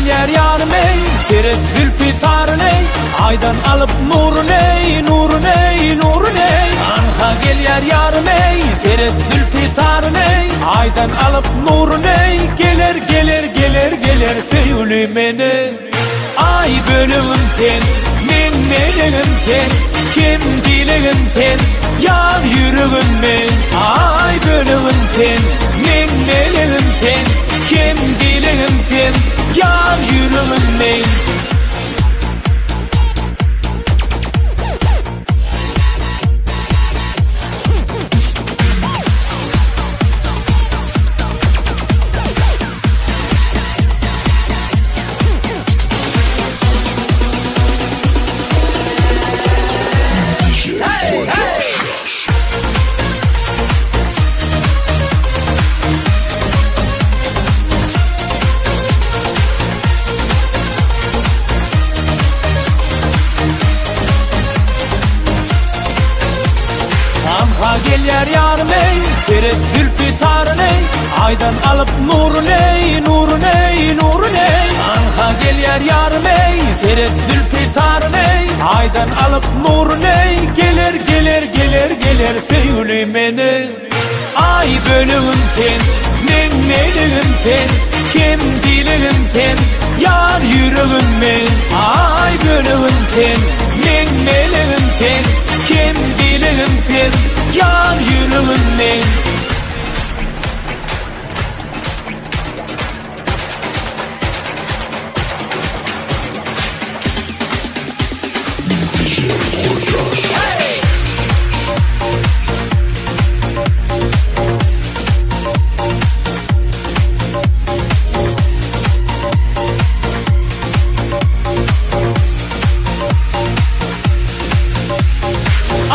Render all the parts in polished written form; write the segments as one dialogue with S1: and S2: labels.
S1: gelýär ýarym eý, Seret zülpi taryn eý, Aýdan alyp nurun eý, nurun eý, nurun eý. Anha gelýär ýarym eý, Seret zülpi taryn eý, Aýdan alyp nurun eý, Geler, geler, geler, geler söýgüli meni. Aý bölegim sen, meň melegim sen, Kem dilegim sen, ýar ýüregim men. Aý bölegim sen, meň melegim sen, Kem dilegim sen, ýar ýüregim men. Anha gelýär ýarym eý, seret zülpi taryn eý, Aýdan alyp nurun eý, nurun eý, nurun eý. Anha gelýär ýarym eý, seret zülpi taryn eý, Aýdan alyp nurun eý, geler, geler, geler, geler söýgüli meni. Aý bölegim sen, meň melegim sen, Kem dilegim sen, ýar ýüregim men. Aý bölegim sen, meň melegim sen, Kem dilegim sen, ýar ýüregim men.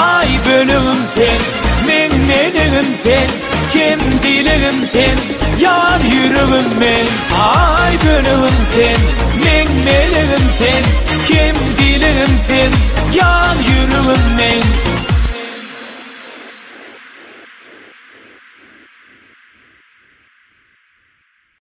S1: Aý bölegim sen, meň melegim sen, Kem dilegim sen, ýar ýüregim men. Aý bölegim sen, meň melegim sen, Kem dilegim sen, ýar ýüregim men.